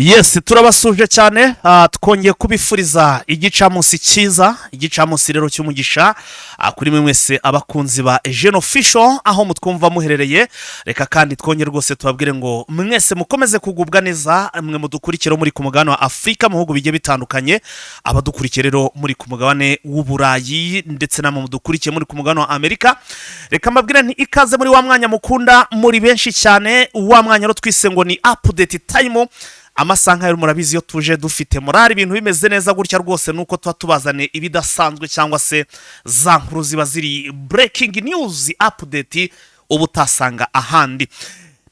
Yes, turabasuje cyane, twongeye kubifuriza igicamunsi cyiza, igicamunsi rero cy'umugisha kuri mwe mwese abakunzi ba Eugene Official aho mutwumva muherereye. Reka kandi twongere rwose tubabwire ngo mwese mukomeze kugubwa neza, mwe mudukurikira muri ku mugabane wa Afurika mu bihugu bigiye bitandukanye, abadukurikiye rero muri ku mugabane w'Uburayi ndetse namwe mudukurikiye muri ku mugabane wa Amerika. Reka mbabwire nti ikaze muri wa mwanya mukunda muri benshi cyane, wa mwanya rero twise ngo ni update time. Amasaha nk'ayo murabizi, iyo tuje dufite morale, ibintu bimeze neza gutya rwose, nuko tuba tubazaniye ibidasanzwe cyangwa se za nkuru ziba ziri breaking news update uba utasanga ahandi.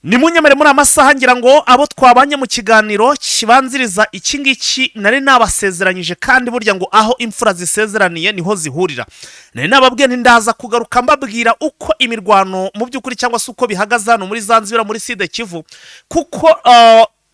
Ni munyemere muri amasaha, ngira ngo abo twabanye mu kiganiro kibanziriza iki ngiki nari nabasezeranyije, kandi burya ngo aho imfura zisezeraniye niho zihurira. Nari nababwiye nti ndaza kugaruka mbabwira uko imirwano mu by'ukuri cyangwa se uko bihagaze hano muri Zanzibar, muri Sud Kivu, kuko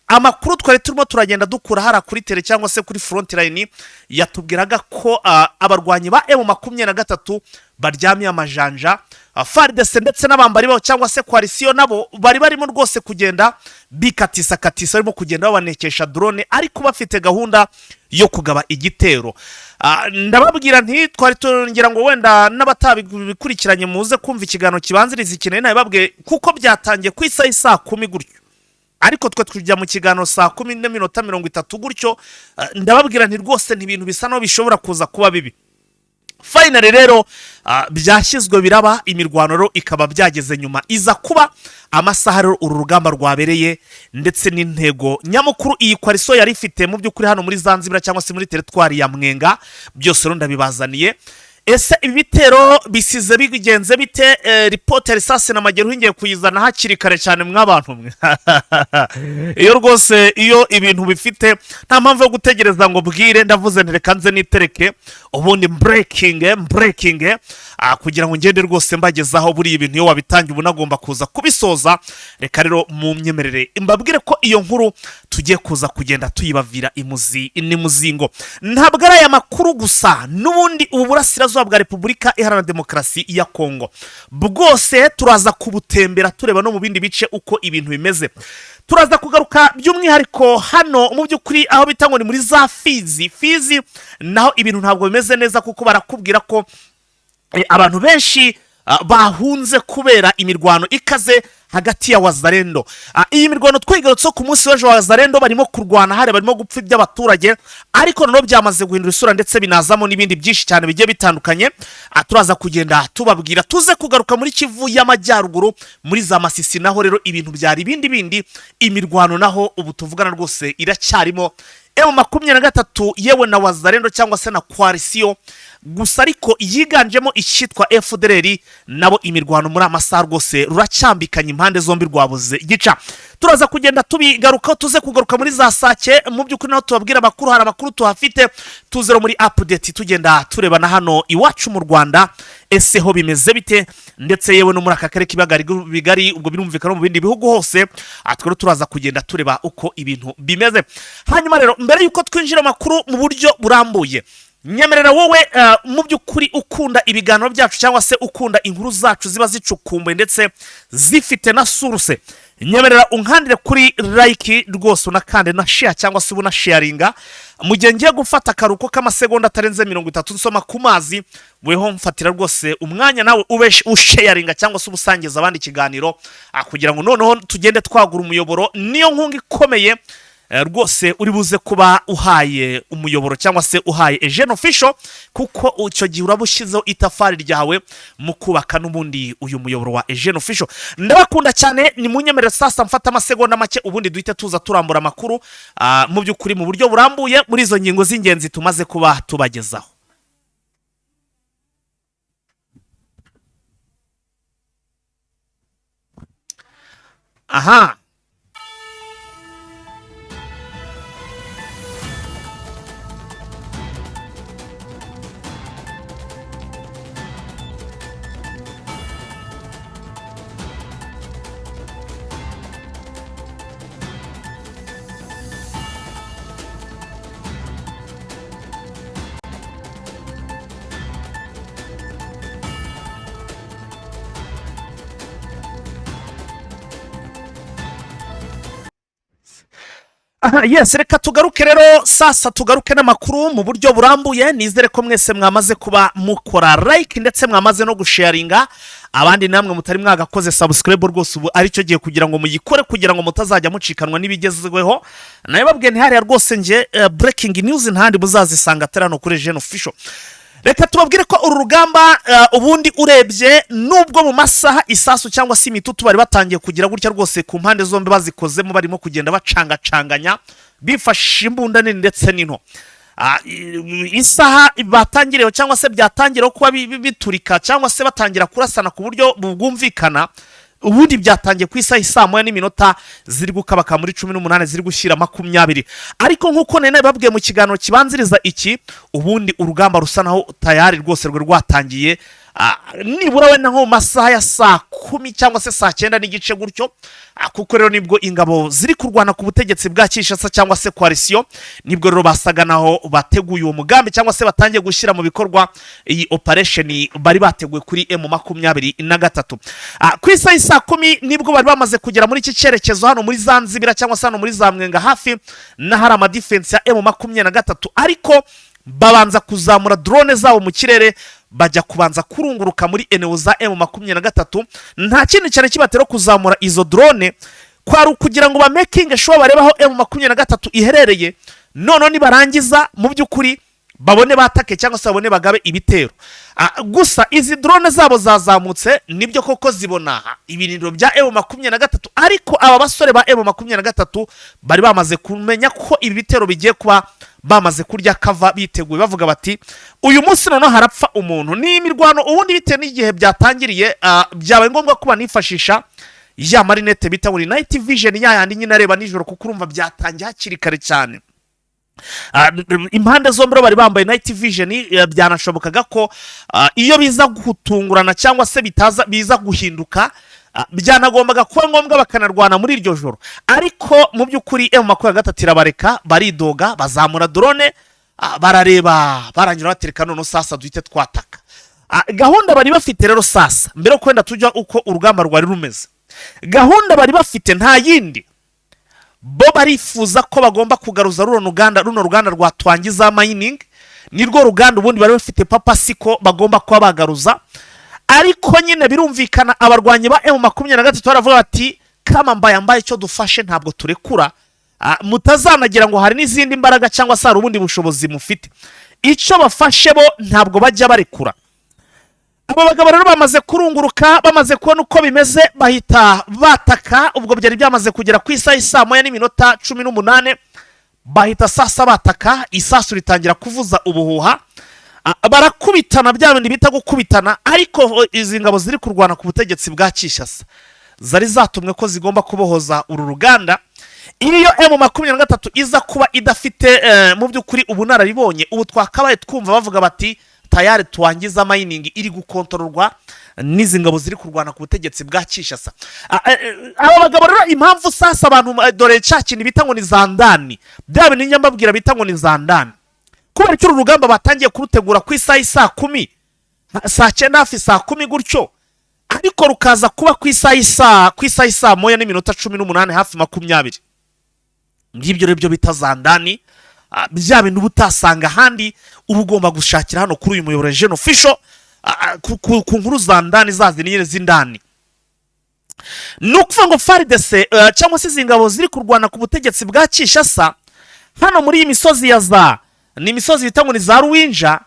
amakuru twari turimo turagenda dukura hariya kuri terrain cyangwa se kuri front line yatubwiraga ko abarwanyi ba M23 baryamiye amajanja, FARDC ndetse n'abambari babo cyangwa se coalition nabo bari barimo rwose kugenda bikatisa katisa, barimo kugenda babanekesha drone, ariko bafite gahunda yo kugaba igitero. Ndababwira nti twari tugira ngo wenda n'abatabikurikiranye muze kumva ikiganiro kibanziriza ikintu nabibabwiye, kuko byatangiye ku isaha saa 10 gutyo, ariko twe tujya mu kiganiro saa 10:30 gutyo. Ndababwira nti rwose ibintu bisa naho bishobora kuza kuba bibi. Finally rero byashyizwe biraba, imirwano rero ikaba byageze nyuma iza kuba amasaha rero uru rugamba rwabereye, ndetse n'intego nyamukuru iyi coalition yari ifite mu by'ukuri hano muri Zanzibar cyangwa se muri teritwari ya Mwenga, byose rero ndabibazaniye. Ese ibi bitero bisize bigenze bite? Ripoti ya risasi na magero ngiye kuyizana hakiri kare cyane mw'abantu mwe. Iyo rwose iyo ibintu bifite nta mpamvu yo gutegereza ngo bwire, ndavuze nti reka nze nitereke ubundi breaking breaking, kugira ngo ngende rwose mbagezaho. Buriya ibintu iyo wabitangiye uba unagomba kuza kubisoza. Reka rero mu myemerere mbabwire ko iyo nkuru tugiye kuza kugenda tuyibavira imuzi n'imuzingo. Ntabwo ari aya makuru gusa, n'ubundi ubu burasirazuba bwa Repubulika Iharanira Demokarasi ya Kongo bwose turaza kubutembera, tureba no mu bindi bice uko ibintu bimeze. Turaza kugaruka by'umwihariko hano mu by'ukuri aho bita ngo ni muri za Fizi. Fizi naho ibintu ntabwo bimeze neza, kuko barakubwira ko abantu benshi bahunze kubera imirwano ikaze hagati ya Wazalendo. Iyi mirwano twigarutseho ku munsi w'ejo, Wazalendo barimo kurwana hari barimo gupfa iby'abaturage, ariko noneho byamaze guhindura isura ndetse binazamo n'ibindi byinshi cyane bigiye bitandukanye. Turaza kugenda tubabwira, tuze kugaruka muri Kivu y'Amajyaruguru, muri za Masisi, naho rero ibintu byari ibindi bindi. Imirwano naho ubu tuvugana rwose iracyarimo, M23 yewe na Wazalendo cyangwa se na coalition gusa, ariko yiganjemo icyitwa FDLR, nabo imirwano muri amasaha rwose ruracyambikanye, impande zombi rwabuze gica. Turaza kugenda tubigarukaho, tuze kugaruka muri za Sake mu by'ukuri naho tubabwira amakuru, hari amakuru tuhafite. Tuze muri update tugenda tureba na hano iwacu mu Rwanda, ese ho bimeze bite, ndetse yewe no muri aka karere k'ibiyaga bigari, ubwo birumvikana mu bindi bihugu hose. Twero turaza kugenda tureba uko ibintu bimeze. Hanyuma rero mbere y'uko twinjira amakuru mu buryo burambuye, nyemerera wowe mu by'ukuri ukunda ibiganiro byacu cyangwa se ukunda inkuru zacu ziba zicukumbuye ndetse zifite na source, nyemerera unkandire kuri like rwose, unakande na share cyangwa se ubunasharinga. Mu gihe ngiye gufata akaruhuko k'amasegonda atarenze 30 nsoma ku mazi, weho mfatira rwose umwanya nawe ube usharinga cyangwa se ubusangiza abandi ikiganiro, kugira ngo noneho tugende twagura umuyoboro. Niyo nkunga ikomeye rwose uri buze kuba uhaye umuyoboro cyangwa se uhaye Eugene Official, kuko icyo gihe uraba ushyizeho itafari ryawe mu kubaka n'ubundi uyu muyoboro wa Eugene Official. Ndabakunda cyane, ni munyemerere sasa mfata amasegonda make, ubundi duhite tuza turambura amakuru mu by'ukuri mu buryo burambuye muri izo ngingo z'ingenzi tumaze kuba tubagezaho. Aha. Aha, yes, reka tugaruke rero sasa, tugaruke n'amakuru mu buryo burambuye. Nizere ko mwese mwamaze kuba mukora like ndetse mwamaze no gusharinga. Abandi namwe mutari mwagakoze subscribe, rwose ubu aricyo gihe kugira ngo muyikore, kugira ngo mutazajya mucikanwa n'ibigezweho. Nayo babwiye ntihariya rwose nge breaking news ntahandi muzazisanga atari hano kuri Jeune Official. Reka tubabwire ko uru rugamba, ubundi urebye, nubwo mu masaha isasu cyangwa se imitutu bari batangiye kugira gutya rwose ku mpande zombi bazikozemo, barimo kugenda bacangacanganya bifashisha imbunda nini ndetse n'into. Isaha batangiriyeho cyangwa se byatangiriyeho kuba biturika cyangwa se batangira kurasana ku buryo bwumvikana, ubundi byatangiye ku isaha isaa 1 n'iminota ziri gukabaka muri 18 ziri gushyira 20. Ariko nk'uko nari nabibabwiye mu kiganiro kibanziriza iki, ubundi urugamba rusa naho tayari rwose rwari rwatangiye nibura wenda nko mu masaha ya saa 10 cyangwa se saa 9 n'igice gutyo. Kuko rero nibwo ingabo ziri kurwana ku butegetsi bwa Kinshasa cyangwa se coalition, nibwo rero basaga naho bateguye uwo mugambi cyangwa se batangiye gushyira mu bikorwa iyi operation bari bateguye kuri M23. Ku isaha y'isaa 10 nibwo bari bamaze kugera muri iki cyerekezo hano muri za Nzibira cyangwa se hano muri za Mwenga, hafi n'ahari amadefense ya M23, ariko babanza kuzamura drone zabo mu kirere, bajya kubanza kurunguruka muri eneo za M23. Nta kindi cyane kibatera kuzamura izo drone kwari ukugira ngo bamakinge sure, barebe aho M23 iherereye, noneho nibarangiza mu by'ukuri babone batake cyangwa se babone bagabe ibitero. Gusa izi drone zabo zazamutse, nibyo koko zibona ibirindiro bya M23, ariko aba basore ba M23 bari bamaze kumenya ko ibi bitero bigiye kuba, bamaze kurya kava, biteguye, bavuga bati: "Uyu munsi noneho harapfa umuntu." Ni imirwano ubundi bitewe n'igihe byatangiriye, byabaye ngombwa ko banifashisha ya marinete bita ngo ni night vision, ya yandi nyine areba nijoro, kuko urumva byatangiye hakiri kare cyane. Impande zombi rero bari bambaye night vision. Byanashobokaga ko iyo biza gutungurana cyangwa se bitaza biza guhinduka, byanagombaga kuba ngombwa bakanarwana muri iryo joro. Ariko mu by'ukuri M23 irabareka, baridoga, bazamura drone, barareba, barangira batereka, none sasa duhite twataka. Gahunda bari bafite rero sasa, mbere yo kwenda tujya uko urugamba rwari rumeze, gahunda bari bafite nta yindi: bo barifuza ko bagomba kugaruza runo ruganda rwa Twangiza Mining. Nirwo ruganda ubundi bari bafite purpose ko bagomba kuba bagaruza. Ariko nyine birumvikana, abarwanyi ba M23 baravuga bati: "Kama mbaye mbaye, icyo dufashe ntabwo turekura." Mutazanagira ngo hari n'izindi mbaraga cyangwa se hari ubundi bushobozi mufite, icyo bafashe bo ntabwo bajya barekura. Abo bagabo rero bamaze kurunguruka, bamaze kubona uko bimeze, bahita bataka. Ubwo byari byamaze kugera ku isaha isaa 1 n'iminota 18, bahita sasa bataka, isasu ritangira kuvuza ubuhuha. Barakubitana, bya bindi bita gukubitana. Ariko izi ngabo ziri kurwana ku butegetsi bwa Kinshasa zari zatumwe ko zigomba kubohoza uru ruganda. Iyo M23 iza kuba idafite mu by'ukuri ubunararibonye, ubu twakabaye twumva bavuga bati: "Tayari Twangiza Mining iri gukontororwa n'izi ngabo ziri kurwana ku butegetsi bwa Kinshasa." Aba bagabo rero, impamvu sasa abantu, dore cya kintu bita ngo ni zandani, bya bintu njya mbabwira bita ngo ni zandani, kubera ko uru rugamba batangiye kurutegura ku isaha y'isaa 10, saa 9, hafi saa 10 gutyo, ariko rukaza kuba ku isaha y'isaa 1 n'iminota 18, hafi 20. Ngibyo rero byo bita zandani, bya bintu uba utasanga ahandi, uba ugomba gushakira hano kuri uyu muyoboro Jeune Official, ku nkuru za ndani, za zindi nyine z'indani. Ni ukuvuga ngo FARDC cyangwa se izi ngabo ziri kurwana ku butegetsi bwa Kinshasa, hano muri iyi misozi ya za, ni imisozi bita ngo ni za Ruwinja,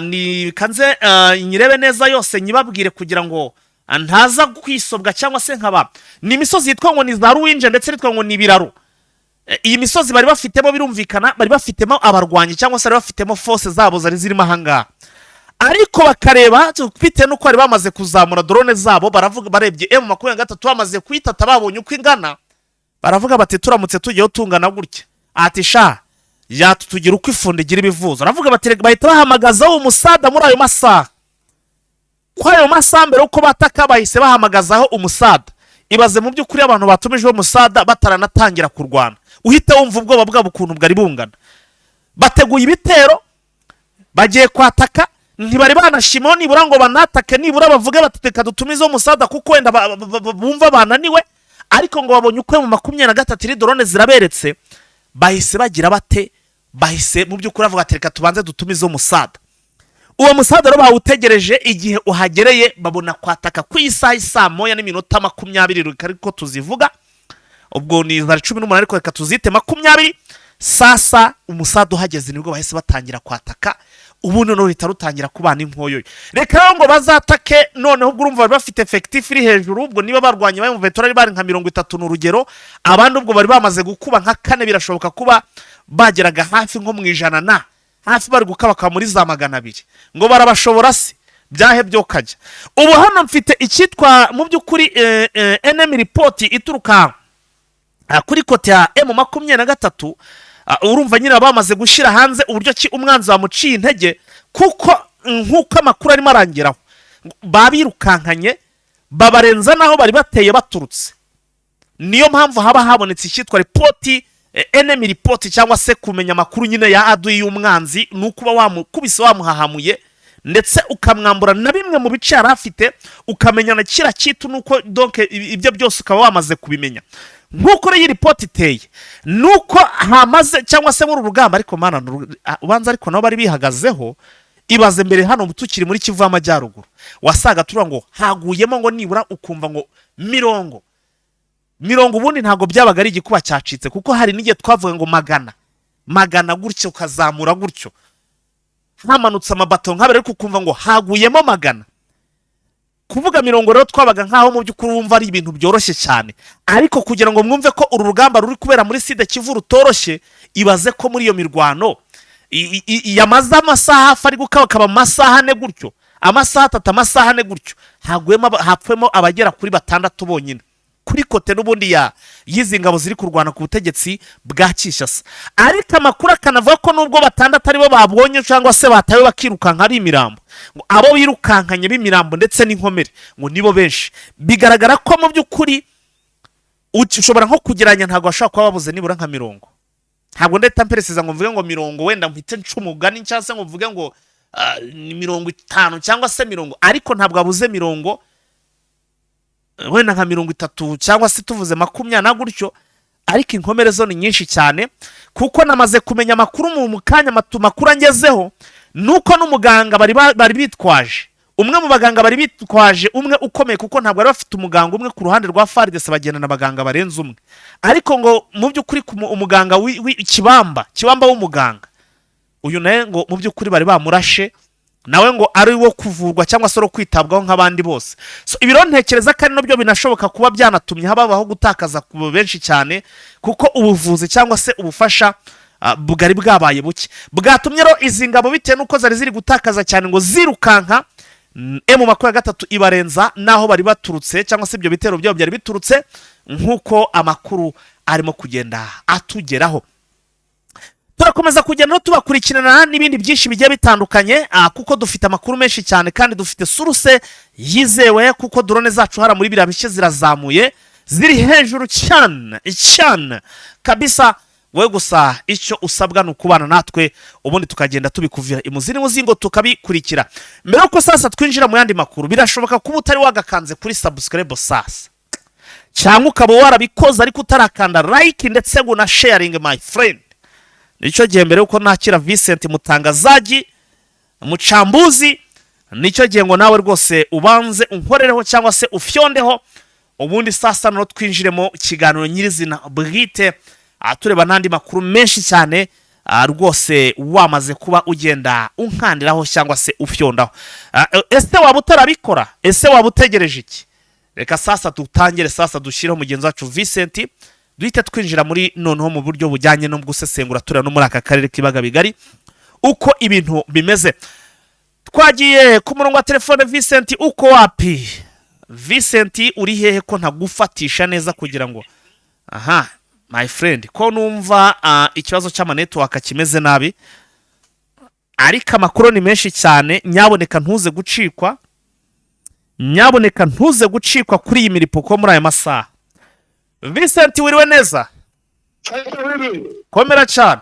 ni kanze nyirebe neza yose nyibabwire kugira ngo ntaza kwisobwa cyangwa se nkaba, ni imisozi yitwa ngo ni za Ruwinja ndetse yitwa ngo ni Ibiraro. Iyi misozi bari bafitemo, birumvikana, bari bafitemo abarwanyi cyangwa se bari bafitemo force zabo zari zirimo ahangaha. Ariko bakareba bitewe n'uko bari bamaze kuzamura drone zabo, baravuga, barebye M23 bamaze kuyitata, babonye uko ingana, baravuga bati: "Turamutse tugiyeho tungana gutya, ati sha yatutugira uko ifundo igira ibivuzo." Baravuga bati bahita bahamagazaho umusada muri ayo masaha. Kuri ayo masaha, mbere uko bataka, bahise bahamagazaho umusada. Ibaze mu by'ukuri abantu batumijeho umusada bataranatangira kurwana, uhita wumva ubwoba bwabo ukuntu bwari bungana. Bateguye ibitero, bagiye kwataka, ntibari banashimaho nibura ngo banatake, nibura bavuge bati: "Reka dutumizeho umusada," kuko wenda bumva bananiwe. Ariko ngo babonye uko mu 23 iri drone ziraberetse. Bahise bagira bate? Bahise mu by'ukuri bavuga ati: "Reka tubanze dutumize umusada." Uwo musada rero bawutegereje, igihe uhagereye babona kwataka ku isaha 1:20, reka ariko tuzivuga, ubwo ni za 18, ariko reka tuzite 20. Sasa umusada uhageze nibwo bahise batangira kwataka, ubu noneho ruhita rutangira kubana inkoyoyo. Reka rero ngo bazatake noneho, ubwo urumva bari bafite effectif iri hejuru. Ubwo niba barwanya ba M23 bari nka 30, ni urugero, abandi ubwo bari bamaze gukuba nka kane, birashoboka kuba bageraga hafi nko mu 100 na hafi, bari gukabakaba muri za 200. Ngo barabashobora se? Byahe byo kajya. Ubu hano mfite icyitwa mu by'ukuri enemy report ituruka kuri côté ya M23. Urumva nyine baba bamaze gushyira hanze uburyo ki umwanzi wamuciye intege, kuko nk'uko amakuru arimo arangeraho, babirukankanye babarenza n'aho bari bateye baturutse. Niyo mpamvu haba habonetse icyitwa report, enemy report, cyangwa se kumenya amakuru nyine ya adui y'umwanzi, ni ukuba wamukubise, wamuhahamuye, ndetse ukamwambura na bimwe mu bice yari afite, ukamenya na kiriya kitu, nuko donc ibyo byose ukaba wamaze kubimenya. Nk'uko rero iyi ripoti iteye, nuko hamaze cyangwa se muri uru rugamba, ariko mana ubanza ariko nabo bari bihagazeho. Ibaze mbere hano tukiri muri Kivu y'Amajyaruguru, wasaga tuvuga ngo haguyemo ngo nibura ukumva ngo mirongo mirongo, ubundi ntabwo byabaga ari igikuba cyacitse, kuko hari n'igihe twavuga ngo magana magana gutyo, ukazamura gutyo, hamanutse amabato nk'abiri, ariko ukumva ngo haguyemo magana. Kuvuga mirongo rero twabaga nk'aho mu by'ukuri wumva ari ibintu byoroshye cyane. Ariko kugira ngo mwumve ko uru rugamba ruri kubera muri Sud Kivu rutoroshye, ibaze ko muri iyo mirwano yamaze amasaha hafi ari gukabakaba amasaha 4 gutyo, amasaha 3, amasaha 4 gutyo, haguyemo hapfuyemo abagera kuri batandatu bonyine kuri côté n'ubundi ya y'izi ngabo ziri kurwana ku butegetsi bwa Kinshasa. Ariko amakuru akanavuga ko nubwo batandatu aribo babonye cyangwa se batawe bakirukanka ari imirambo, ngo abo birukankanye b'imirambo ndetse n'inkomere ngo nibo benshi. Bigaragara ko mu by'ukuri ushobora nko kugereranya, ntabwo bashobora kuba babuze nibura nka mirongo. Ntabwo ndahita mperesiza ngo mvuge ngo mirongo, wenda mpite nca umugani, cyangwa se ngo mvuge ngo ni 50 cyangwa se mirongo, ariko ntabwo abuze mirongo, wenda nka 30 cyangwa se tuvuze 20 na gutyo. Ariko inkomere zo ni nyinshi cyane, kuko namaze kumenya amakuru mu kanya makuru angezeho, nuko n'umuganga bari bitwaje, umwe mu baganga bari bitwaje, umwe ukomeye, kuko ntabwo bari bafite umuganga umwe ku ruhande rwa FARDC, bagendana abaganga barenze umwe. Ariko ngo mu by'ukuri umuganga kibamba kibamba w'umuganga uyu nawe ngo mu by'ukuri bari bamurashe, nawe ngo ari wo kuvurwa cyangwa se wo kwitabwaho nk'abandi bose. So ibi rero ntekereza ko ari nabyo binashoboka kuba byanatumye habaho gutakaza ku benshi cyane, kuko ubuvuzi cyangwa se ubufasha bwari bwabaye buke, bwatumye rero izi ngabo, bitewe n'uko zari ziri gutakaza cyane, ngo zirukanka, M23 ibarenza n'aho bari baturutse, cyangwa se ibyo bitero byabo byari biturutse, nk'uko amakuru arimo kugenda atugeraho. Turakomeza kugenda tubakurikirana n'ibindi byinshi bigiye bitandukanye, kuko dufite amakuru menshi cyane kandi dufite source yizewe, kuko drone zacu hara muri biriya bice zirazamuye, ziri hejuru cyane cyane kabisa. Wowe gusa icyo usabwa ni ukubana natwe, ubundi tukagenda tubikuvira imuzi n'umuzingo, tukabikurikira. Mbere yuko sasa twinjira mu yandi makuru, birashoboka kuba utari wagakanze kuri subscribe sasa, cyangwa ukaba warabikoze ariko utarakanda like ndetse ngo na sharing. My friend, nicyo gihe mbere yuko nakira Vincent Mutangazaji mucambuzi, nicyo gihe ngo nawe rwose ubanze unkorereho cyangwa se ufyondeho, ubundi sasa noneho twinjiremo ikiganiro nyirizina bwite, tureba n'andi makuru menshi cyane. Rwose wamaze kuba ugenda unkandiraho cyangwa se ufyondaho. Ese waba utarabikora? Ese waba utegereje iki? Reka sasa dutangire, sasa dushyireho mugenzi wacu Vincent, duhite twinjira muri noneho mu buryo bujyanye no gusesengura, tureba no muri aka karere k'ibiyaga bigari uko ibintu bimeze. Twagiye ku murongo wa telefone. Vincent, uko wapi? Vincent, uri hehe ko ntagufatisha neza? Kugira ngo aha, my friend, ko numva ikibazo cy'ama network kimeze nabi, ariko amakuru ni menshi cyane. Nyaboneka ntuze gucikwa, nyaboneka ntuze gucikwa kuri iyi miripuko muri aya masaha. Vincent, wiriwe neza? Komera cyane.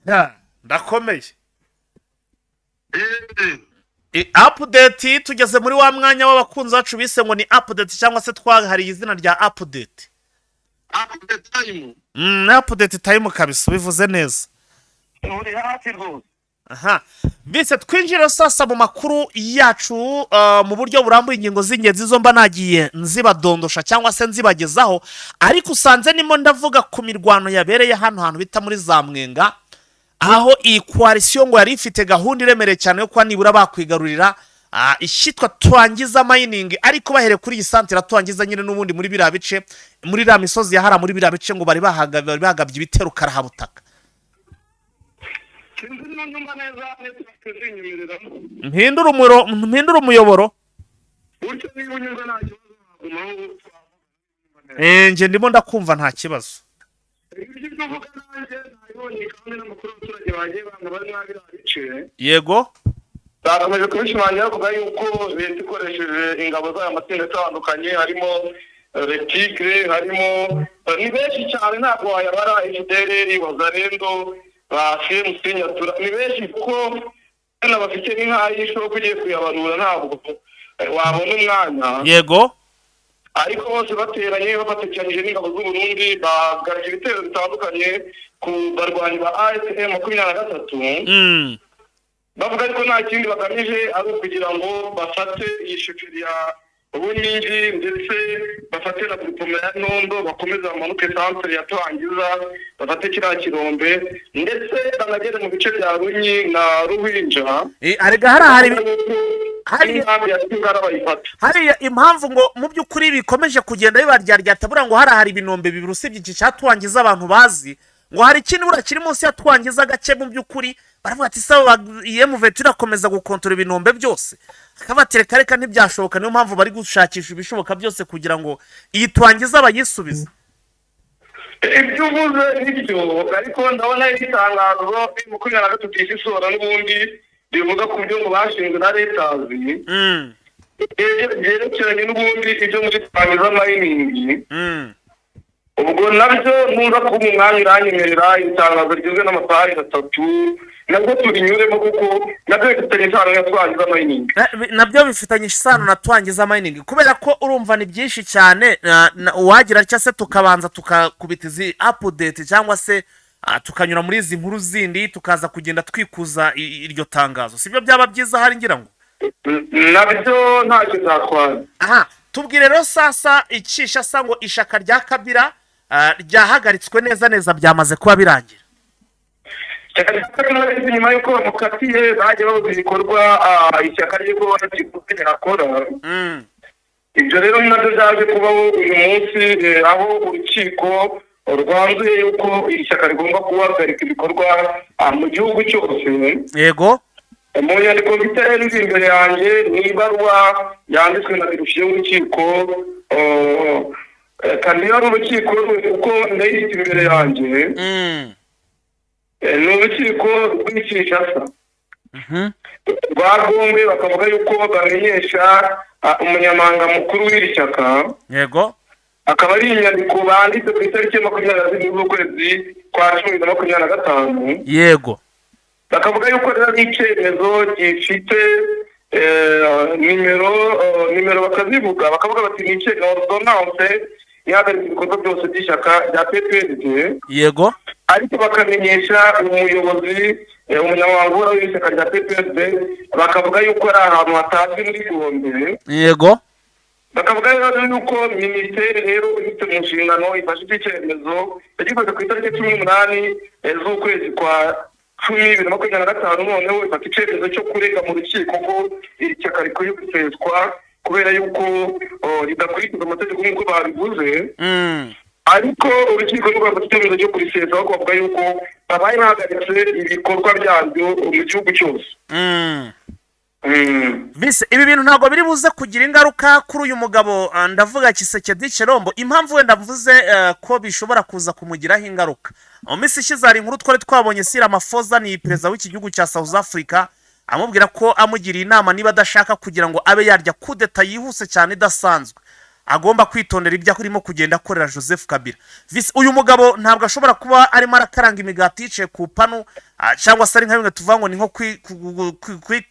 Ya, ndakomeye. Update, tugeze muri wa mwanya w'abakunzi bacu bise ngo ni update, cyangwa se twahariye izina rya update. Update time. Update time kabisa, ubivuze neza. Uri hafi rwose. Aha mbese twinjire sasa mu makuru yacu mu buryo burambuye. Ingingo z'ingenzi zo mba nagiye nzibadondosha cyangwa se nzibagezaho, ariko usanze nimo ndavuga ku mirwano yabereye hano hantu bita muri za Mwenga, aho iyi coalition ngo yari ifite gahunda iremereye cyane yo kuba nibura bakwigarurira ishyitwa Twangiza Mining, ariko bahereye kuri iyi santire Twangiza nyine n'ubundi muri biriya bice, muri iriya misozi ya hariya, muri biriya bice ngo bari bahagabye ibitero karahabutaka. Sinzi niba nyumva neza, network zinyemerera. Mpindure umuyoboro. Gutyo niba unyumva nta kibazo, wagumaho twavuga. Njye ndimo ndakumva, nta kibazo. Ibyo uvuga nanjye nabibonye, kandi n'amakuru abaturage bagiye banga bari muri biriya bice bakomeje kubishimangira, bavuga yuko leta ikoresheje ingabo zayo, amatsinda atandukanye, harimo Les Tigres, harimo ni benshi cyane, ntabwo wayabara, FDLR, Wazalendo, ba CMC Nyatura, ni benshi, kuko bana bafite n'inka y'ishoka, ugiye kuyabarura ntabwo wabona umwanya. Ariko bose bateranye, bafatikanyije n'ingabo z'u Burundi, bagabye ibitero bitandukanye ku barwanyi ba AFC M 23. Bavuga ariko nta kindi bagamije ari ukugira ngo bafate iyi chefferie ya Buningi, ndetse bafate na groupement ya Ntondo, bakomeze bamanuke centre ya Twangiza, bafate kiriya kirombe, ndetse banagere mu bice bya Runyi na Ruhinja. Arega hariya hari N'inkambi ya Kingara bayifata. Hariya impamvu ngo mu by'ukuri bikomeje kugenda bibaryaryata, buriya ngo hariya hari ibinombe bibiri usibye iki cya Twangiza abantu bazi, ngo hari ikindi buriya kiri munsi ya Twangiza gake. Mu by'ukuri baravuga ati: "Saba M23 irakomeza gukontora ibinombe byose?" Akabatera reka reka, ntibyashoboka. Niyo mpamvu bari gushakisha ibishoboka byose kugira ngo iyi Twangiza bayisubize. Ibyo uvuze nibyo, ariko ndabona itangazo 23 isohora n'ubundi rivuga ku byo ngo bashinzwe na letazi byerekeranye n'ubundi ibyo muri Twangiza Mining. Ubwo nabyo nuza kuba umwanya uranyemerera, itangazo rigizwe n'amapaji 3, nabwo turinyuremo, kuko nabyo bifitanye isano na Twangiza Mining. Nabyo bifitanye isano na Twangiza Mining, kubera ko urumva ni byinshi cyane. Uwagira cyangwa se tukabanza tukakubita izi update, cyangwa se tukanyura muri izi nkuru zindi, tukaza kugenda twikuza iryo tangazo, sibyo byaba byiza hari ngira ngo? Nabyo ntacyo byatwara. Aha tubwire rero sasa icisha sa ngo ishaka rya Kabila ryahagaritswe neza neza, byamaze kuba birangira. Ishyaka rya Kabila, nyuma y'uko bamukatiye, bagiye babuza ibikorwa ishyaka rye ko akora. Ibyo rero nabyo byaje kubaho uyu munsi, aho urukiko rwanzuye yuko iri shyaka rigomba guhagarika ibikorwa mu gihugu cyose. Mu nyandiko mfite rero iri imbere yanjye, ni ibaruwa yanditswe na greffier w'urukiko, kandi ari urukiko kuko ndayifite imbere yanjye. Ni urukiko rw'i Kinshasa rwa Gombe, bakavuga yuko bamenyesha umunyamabanga mukuru w'iri shyaka. Akaba ari inyandiko banditse ku itariki 27 z'ukwezi kwa 10 2025. Bakavuga yuko rero ari icyemezo gifite nimero, bakazivuga, bakavuga bati ni icyemezo, ordonnance ihagarika ibikorwa byose by'ishyaka rya PPRD. Ariko bakamenyesha umuyobozi, umunyamabanga uhoraho w'ishyaka rya PPRD, bakavuga yuko ari ahantu hatazwi muri Gombe. Bakavuga rero yuko minisiteri rero ifite mu nshingano ifashe iki cyemezo, yagifashe ku itariki 18 z'ukwezi kwa 10 2025, noneho ifata icyemezo cyo kurega mu rukiko ko iri shyaka rikwiye guseswa kubera yuko, oh, ridakurikiza amategeko nk'uko babivuze. Ariko urukiko rwafata icyemezo cyo kurisesa, aho bavuga yuko babaye bahagaritse ibikorwa byaryo mu gihugu cyose. Vise, ibi bintu ntabwo biri buze kugira ingaruka kuri uyu mugabo, ndavuga Tshisekedi Tshilombo? Impamvu wenda mvuze ko bishobora kuza kumugiraho ingaruka, mu minsi ishize hari inkuru twari twabonye, Cyril Ramaphosa ni perezida w'iki gihugu cya South Africa, amubwira ko amugiriye inama, niba adashaka kugira ngo abe yarya kudeta yihuse cyane idasanzwe, agomba kwitondera ibyo arimo kugenda akorera Joseph Kabila. Vise, uyu mugabo ntabwo ashobora kuba arimo arakaranga imigati yicaye ku panu, cyangwa se ari nka bimwe tuvuga ngo ni nko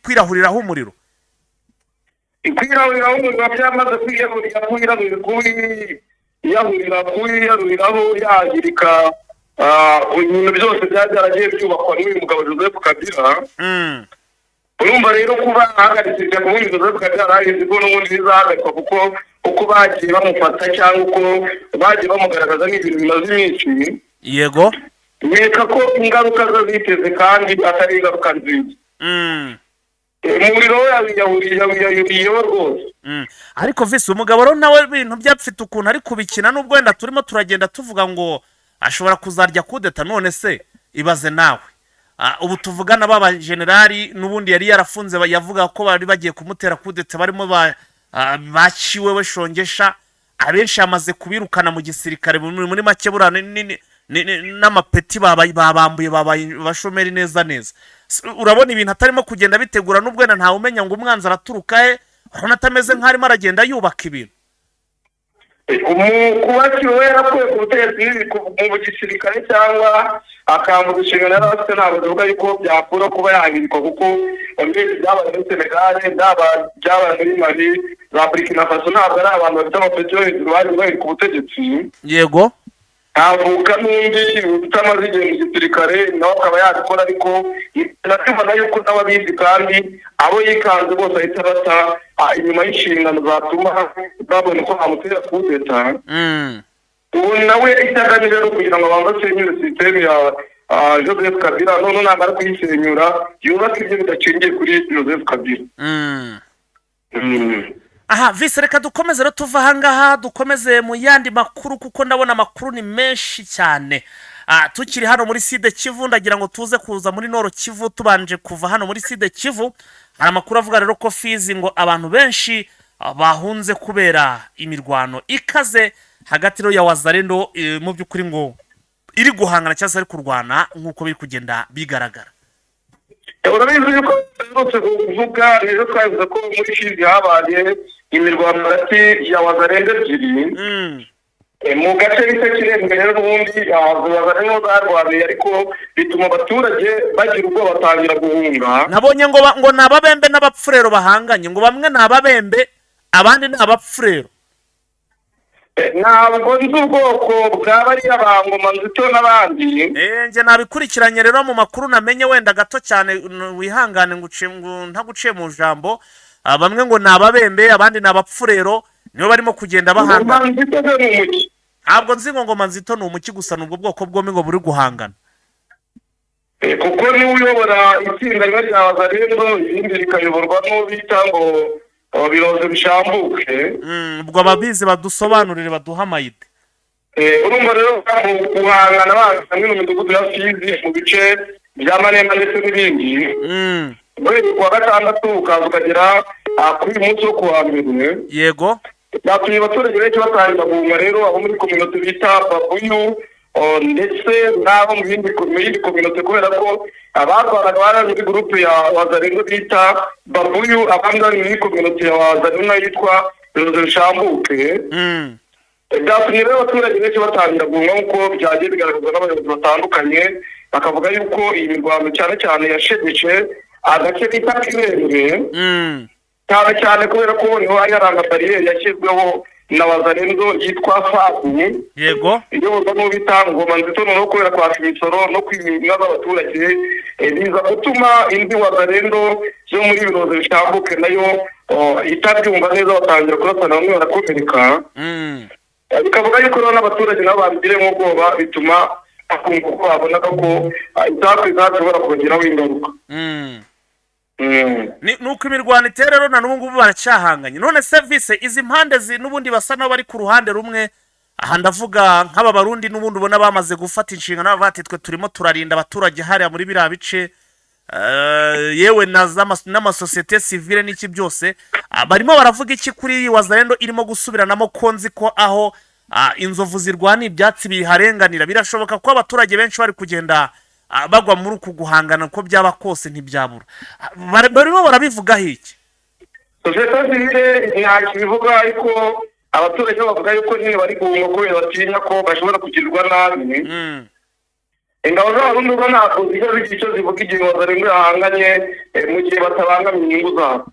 kwirahuriraho umuriro? Kwirahuriraho umuriro, byamaze kwiyahurira, Yahurira kuyiyaruriraho, yahirika ibintu byose byari byaragiye byubakwa n'uyu mugabo Joseph Kabila. Urumva rero, kuba ahagaritse ishyaka, ubundi Joseph Kabila yarabizi ko n'ubundi bizahagarikwa, kuko uko bagiye bamufata cyangwa uko bagiye bamugaragaza ni ibintu bimaze iminsi. Nkeka ko ingaruka zo ziteze kandi atari ingaruka nziza. Umuriro we yawuriyeho rwose. Ariko visi umugabo rero nawe ibintu byapfite ukuntu ari kubikina, nubwo wenda turimo turagenda tuvuga ngo ashobora kuzarya kudeta. None se ibaze nawe, ubu tuvugana baba generali n'ubundi yari yarafunze, yavuga ko bari bagiye kumutera kudeta, barimo ba baciwe we shongesha, abenshi yamaze kubirukana mu gisirikare. Muri make buriya n'amapeti babambuye, babaye abashomeri neza neza. Urabona ibintu atarimo kugenda bitegura, n'ubwo wenda ntawe umenya ngo umwanzi araturuka he, urabona atameze nk'aho arimo aragenda yubaka ibintu. Kuba kiwe yarakuye ku butegetsi mu gisirikare cyangwa akambuza inshingano yari afite, ntabwo bivuga yuko byakura kuba yahirikwa, kuko mbese byabaye muri Senegal, byabaye muri Mali, za Burkina Faso, ntabwo ari abantu bafite amapeti yo hejuru bari bari ku butegetsi. Havuka n'undi utamaze igihe mu gisirikare, nawe akaba yabikora, ariko natubona yuko nawe abizi, kandi abo yikanze bose ahita bata inyuma y'inshingano zatuma babona uko bamutera kudeta. Ubu nawe icyo agamije ni ukugira ngo abanze asenyure système ya Joseph Kabila, none namara kuyisenyura yubake ibyo bidashingiye kuri Joseph Kabila. Aha visi, reka dukomeze rero, tuva ahangaha dukomeze mu yandi makuru, kuko ndabona amakuru ni menshi cyane. Tukiri hano muri Sud Kivu, ndagira ngo tuze kuza muri Nord Kivu. Tubanje kuva hano muri Sud Kivu, hari amakuru avuga rero ko Fizi ngo abantu benshi bahunze kubera imirwano ikaze hagati rero ya Wazalendo, mu by'ukuri ngo iri guhangana cyangwa se ari kurwana nk'uko biri kugenda bigaragara. Urabizi yuko duherutse kuvuga ejo, twavuze ko muri Fizi habaye imirwano hagati ya Wazalendo ebyiri. Mu gace bita Kirembwe rero, n'ubundi Wazalendo zarwaniye, ariko bituma abaturage bagira ubwoba, batangira guhunga. Nabonye ngo ngo ni Ababembe n'Abapfurero bahanganye, ngo bamwe ni Ababembe, abandi ni Abapfurero. Ntabwo nzi ubwoko bwa bariya ba Ngoma Nzito n'abandi. Njye nabikurikiranye rero mu makuru namenye wenda gato cyane, wihangane ngo ntaguciye mu jambo. Bamwe ngo ni Ababembe, abandi ni Abapfurero, nibo barimo kugenda Ngoma bahangana. Nzito ze ni umuki? Ntabwo nzi ngo Ngoma Nzito ni umuki, gusa ni ubwo bwoko bwombi ngo buri guhangana. Kuko niwe uyobora itsinda rimwe rya Wazalendo, irindi rikayoborwa n'uwo bita ngo Biroze Bishambuke. Ubwo ababizi badusobanurire, baduhe amayide. Urumva rero mu guhangana hamwe mu midugudu ya Fizi, mu bice bya Maremba ndetse n'ibindi, muri kuwa gatandatu ukaza ukagera kuri uyu munsi wo kuwa mbere, byatumye abaturage benshi batangira guhunga rero, abo muri communauté bita Babuyu ndetse n'abo mu yindi communauté, kubera ko abarwanaga bari muri groupe ya Wazalendo bita Babuyu, abandi bari muri communauté ya Wazalendo nayo yitwa Rushambuke. Byatumye rero abaturage benshi batangira guhunga, nk'uko byagiye bigaragazwa n'abayobozi batandukanye, bakavuga yuko iyi mirwano cyane cyane yashegeshe agace bita Kirembwe, cyane cyane kubera ko niho hari haranga bariyeri yashyizweho na Wazalendo yitwa Fabu, iyoborwa n'uwo bita Ngoma Nzito. Noneho kubera kwaka imisoro no kwiba inka z'abaturage, biza gutuma indi Wazalendo yo muri Biroze Bishambuke nayo itabyumva neza, batangira kurasana, bamwe barakomereka. Bikavuga yuko rero n'abaturage nabo babigiremo ubwoba, bituma bakumva ko babonaga ko icyakwiza bishobora kubagiraho ingaruka. Ni uko imirwano itera rero, na n'ubu ngubu baracyahanganye. None serivisi izi mpande n'ubundi basa n'aho bari ku ruhande rumwe, aha ndavuga nk'aba Barundi n'ubundi ubona bamaze gufata inshingano, bavuga bati twe turimo turarinda abaturage hariya muri biriya bice, yewe n'amasosiyete sivile n'iki byose. Barimo baravuga iki kuri iyi Wazalendo irimo gusubiranamo? Ko nzi ko aho inzovu zirwana ibyatsi biharenganira, birashoboka ko abaturage benshi bari kugenda bagwa muri uku guhangana, uko byaba kose ntibyabura. Barimo barabivugaho iki? Sosiyete sivile ntacyo ibivuga, ariko abaturage bo bavuga yuko nyine bari guhunga kubera batinya ko bashobora kugirirwa nabi. Ingabo z'Abarundi zo ntabwo zijya zigira icyo zivuga igihe Wazalendo yahanganye, mu gihe batabangamiye inyungu zabo.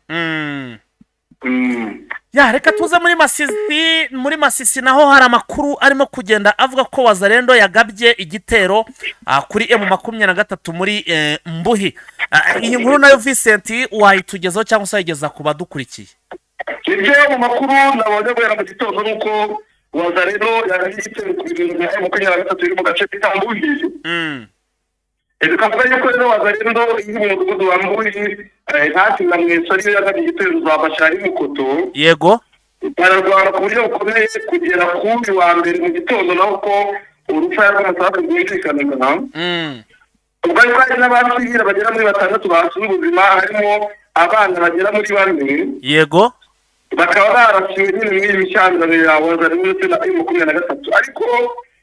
Ya, reka tuze muri Masisi. Muri Masisi naho hari amakuru arimo kugenda avuga ko Wazalendo yagabye igitero kuri M23 muri Mbuhi. Iyi nkuru nayo, Vincent, wayitugezaho cyangwa se wayigeza ku badukurikiye? Ibyo mu makuru nabonye guhera mu gitondo ni uko Wazalendo yagabye igitero ku bintu bya M23 biri mu gace bita Mbuhi. Bikavuga yuko rero Wazalendo iri mu mudugudu wa Mbuhi, hafi na Mweso, ariyo yagabye igitero za Bashari Mukoto. Bararwana ku buryo bukomeye kugera kuri wa mbere mu gitondo, naho ko urupfu rw'amasasu rwumvikanaga. Ubwo ariko hari n'abasivili bagera muri batandatu basize ubuzima, harimo abana bagera muri bane. Bakaba barasiwe nyine muri iyi mishyambirano ya Wazalendo ndetse na M23, ariko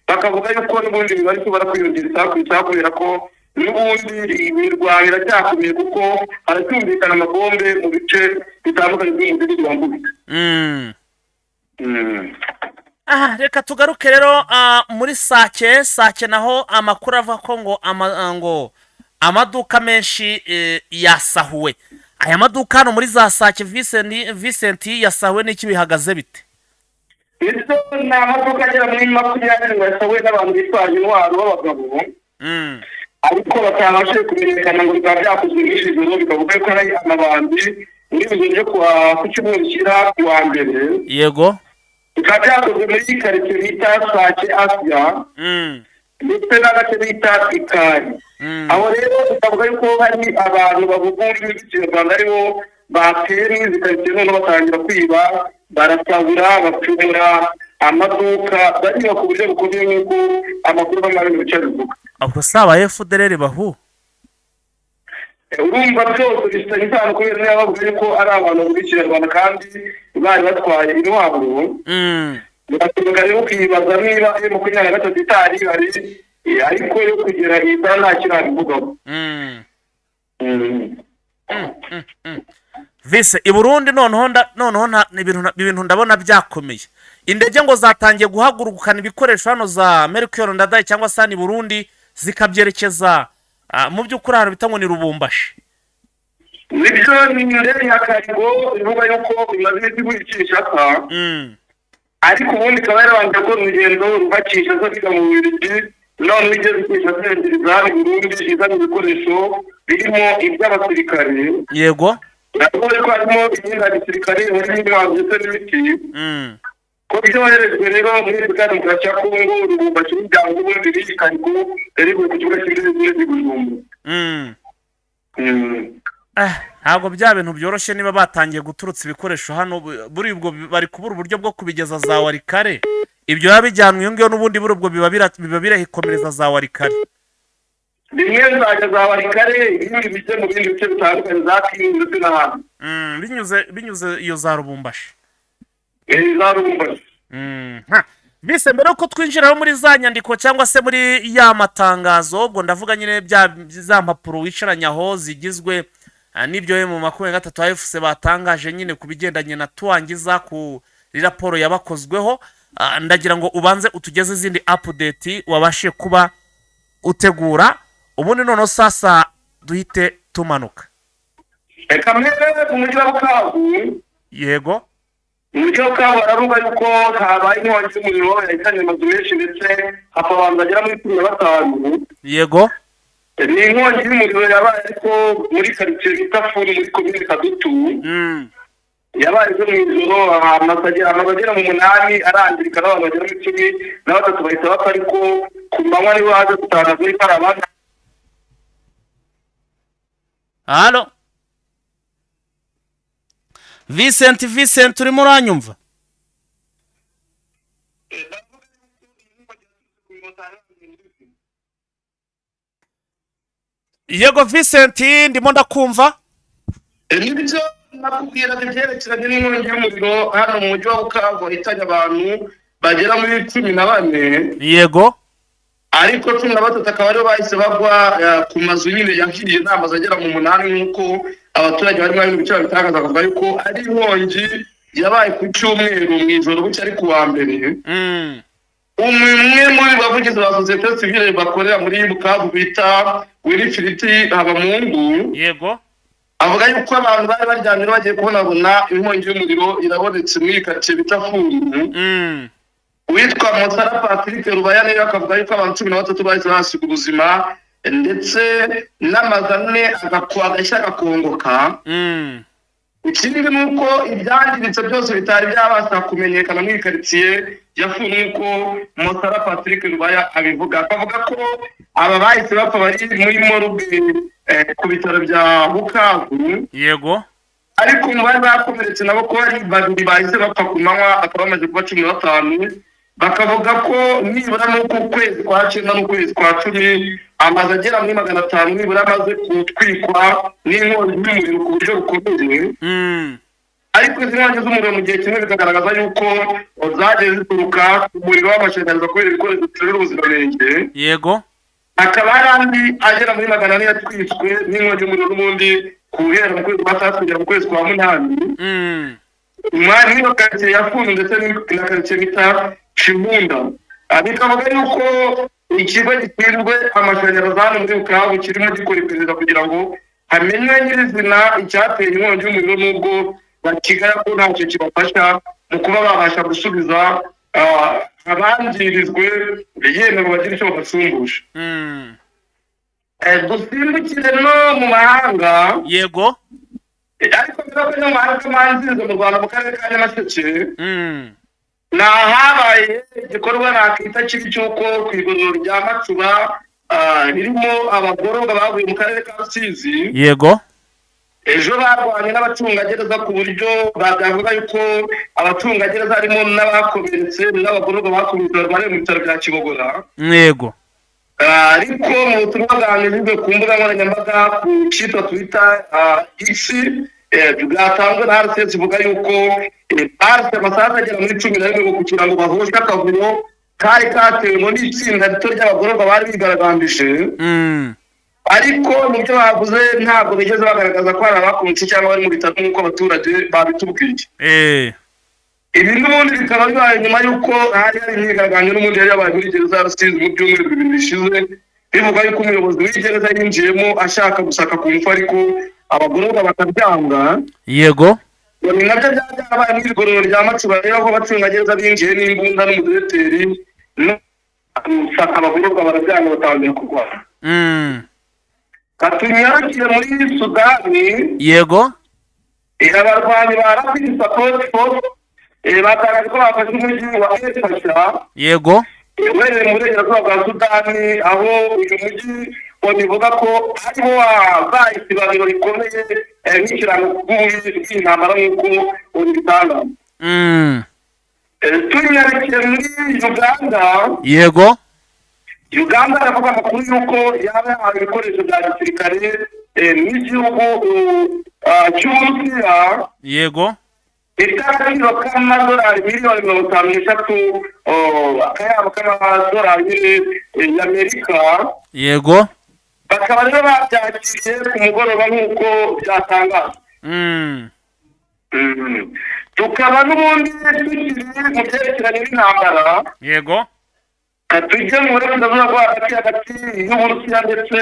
bakavuga yuko n'ubundi bari kubara kwiyongera isaha ku isaha, kubera ko n'ubundi imirwano iracyakomeye, kuko haracyumvikana amabombe mu bice bitandukanye by'umudugudu wa Mbuga. Aha reka tugaruke rero muri Sake. Sake naho amakuru avuga ko ngo amaduka menshi yasahuwe. Aya maduka hano muri za Sake, Vincent, yasahuwe n'iki? Bihagaze bite? Ndetse ni amaduka agera muri 20 ngo yasahuwe n'abantu bitwaje intwaro b'abagabo, ariko batabashije kumenyekana, ngo bikaba byakozwe muri iri joro. Bikavuga ko ari amabandi muri iri joro ryo ku cyumweru kishyira ku wa mbere. Bikaba byakozwe muri karitsiye bita Sake Asiya ndetse n'agace bita Ikari. Aho rero bikavuga yuko hari abantu bavuga ururimi rw'Ikinyarwanda aribo bateye muri izi karitsiye, noneho batangira kwiba, barasahura, bapfumura amaduka, bariba ku buryo bukomeye, nk'uko amakuru ava muri bice bivuga. Ubwo si aba FDLR bahu? Urumva byose bifitanye isano, kubera niba bavuga yuko ari abantu bavuga Ikinyarwanda kandi bari batwaye intwaro, birashoboka rero ukibaza niba M23 itari ihari, ariko yo kugera iyi saha nta kirabivugaho. Vise, i Burundi noneho noneho ibintu ndabona byakomeye. Indege ngo zatangiye guhagurukana ibikoresho hano za Melchior Ndadaye cyangwa se hano i Burundi, zikabyerekeza mu by'ukuri ahantu bita ngo ni Rubumbashi. Nibyo, ni indege ya cargo ivuga yuko imaze iminsi igura Kinshasa, ariko ubundi ikaba yarabanje gukora urugendo ruva Kinshasa bijya mu Bubiligi, none igeze Kinshasa yegereza hano i Burundi, izana ibikoresho birimo iby'abasirikare. Biravuga ko harimo imyenda ya gisirikare, harimo intwaro ndetse n'imiti, ko byoherejwe rero muri Repubulika ya Demokarasi ya Kongo, Lubumbashi n'ibyangombwa. Ubundi b'iyi cargo yari ivuye ku kibuga cy'indege cy'i Bujumbura. Ntabwo bya bintu byoroshye niba batangiye guturutsa ibikoresho hano. Buri ubwo bari kubura uburyo bwo kubigeza za Walikale. Ibyo biba bijyanwe iyo ngiyo n'ubundi, buri ubwo biba birahikomereza za Walikale. Bimwe bizajya za Walikale, ibindi bijye mu bindi bice bitandukanye, za Kindu ndetse n'ahandi. Binyuze iyo za Rubumbashi. Za Lubumbashi. Ha. Bise, mbere yuko twinjira muri za nyandiko cyangwa se muri ya matangazo, ubwo ndavuga nyine bya za mpapuro wicaranye aho zigizwe n'ibyo M23 AFC batangaje nyine ku bigendanye na tuwangiza ku raporo yabakozweho, ndagira ngo ubanze utugeze izindi update wabashije kuba utegura, ubundi noneho sasa duhite tumanuka. Reka mbere mu mujyi wa Bukavu. Mu mujyi wa Bukavu baravuga yuko habaye inkongi y'umuriro yahitanye amazu menshi, ndetse hapfa abantu bagera muri 15. Ni inkongi y'umuriro yabaye ariko muri karitsiye bita Furu, muri komine Kadutu. Yabaye ejo mu ijoro, amazu agera mu munani arangirika, n'abantu bagera muri 13 bahita bapfa, ariko ku manywa nibo haje gutangaza yuko hari abandi. Halo Vincent, Vincent, urimo uranyumva? Yego Vincent, ndimo ndakumva. Nibyo nakubwiraga ibyerekeranye n'inkongi y'umuriro hano mu mujyi wa Bukavu wahitanye abantu bagera muri 14. Ariko 13 akaba aribo bahise bagwa ku mazu nyine yahiye. Ni amazu agera mu munani, nk'uko abaturage barimo bari mu bice babitangaza, bakavuga yuko ari inkongi yabaye ku cyumweru mu ijoro, bucya ari ku wa mbere. Umwe muri bavugizi ba sosiyete sivile bakorera muri Bukavu bita Wilfrid Habamungu. Avuga yuko abantu bari baryamye bagiye kubonabona inkongi y'umuriro irabonetse muri iyi karitsiye bita Fundu. Uwitwa Mosara Patrick Rubaya rero akavuga yuko abantu 13 bahise bahasiga ubuzima, ndetse n'amazu ane agashya agakongoka. Ikindi ni uko ibyangiritse byose bitari byabasha kumenyekana muri iyi karitsiye ya Fundu, nk'uko Mosara Patrick Rubaya abivuga. Akavuga ko aba bahise bapfa bari muri morgue ku bitaro bya Bukavu, ariko mu bari bakomeretse nabo ko hari babiri bahise bapfa ku manywa, bakaba bamaze kuba 15. Bakavuga ko nibura n'uko ukwezi kwa cyenda n'ukwezi kwa cumi amazu agera muri 500 nibura amaze gutwikwa n'inkongi y'umuriro ku buryo bukomeye. Ariko izi nkongi z'umuriro mu gihe kimwe bikagaragaza yuko zagiye zituruka ku muriro w'amashanyarazi kubera ibikoresho bitujuje ubuziranenge. Hakaba hari andi agera muri 400 yatwitswe n'inkongi y'umuriro n'ubundi guhera mu kwezi kwa tandatu kugera mu kwezi kwa munani. Muri iyo karitsiye ya Fundu ndetse na karitsiye bita Shimunda. Bikavuga yuko ikigo gishinzwe amashanyarazi hano muri Bukavu kirimo gikora iperereza kugira ngo hamenywe nyirizina icyateye inkongi y'umuriro, nubwo bakigaya ko ntacyo kibafasha mu kuba babasha gusubiza abangirijwe, yemwe ngo bagire icyo babasumbusha. Dusimbukire no mu mahanga. Ariko mbere yo mu mahanga, manziriza mu Rwanda, mu karere ka Nyamasheke, ni ahabaye igikorwa nakita kibi cy'uko ku igororero rya Macuba ririmo abagororwa bavuye mu karere ka Rusizi, ejo barwanye n'abacungagereza ku buryo bavuga yuko abacungagereza harimo n'abakomeretse n'abagororwa bakomeretse barwariye mu bitaro bya Kibogora. Ariko mu butumwa bwanyujijwe ku mbuga nkoranyambaga ku cyitwa Twitter, X, bwatanzwe na RCS, ivuga yuko barse amasaha agera muri 11 kugira ngo bahoshe akavuyo kari katewe n'itsinda rito ry'abagororwa bari bigaragambije. Ariko mu byo bavuze ntabwo bigeze bagaragaza ko hari abakomeretse cyangwa bari mu bitaro nk'uko abaturage babitubwiye. Ibi n'ubundi bikaba bibaye nyuma y'uko hari hari imyigaragambyo n'ubundi yari yabaye muri gereza ya Rusizi mu byumweru 2 bishize, bivuga yuko umuyobozi w'igereza yinjiyemo ashaka gusaka ku ngufu, ariko abagororwa bakabyanga. Ngo ni nabyo byaba byarabaye muri igororero rya Macuba rero, aho abacungagereza binjiye n'imbunda n'umudiregiteri no gusaka, abagororwa barabyanga, batangira kurwana. Katunyarukire muri Sudani. Abarwanyi ba Rapid Support Force batangaje ko bafashe umujyi wa El Fasher, uherereye mu burengerazuba bwa Sudani, aho uyu mujyi babivuga ko ariwo wabaye isibaniro rikomeye nk'ikirango bw'ububi bw'intambara nk'uko ubitangaza. Tunyarukiye muri Uganda. Uganda aravuga amakuru y'uko yaba yahawe ibikoresho bya gisirikare n'igihugu cy'Uburusiya bifite agaciro k'amadolari miliyoni 53, akayabo k'amadolari nyine y'Amerika. Bakaba rero babyakiriye ku mugoroba nk'uko byatangajwe. Tukaba n'ubundi tukiri mu byerekeranye n'intambara. Tujye mu burasirazuba bwo hagati, hagati y'Uburusiya ndetse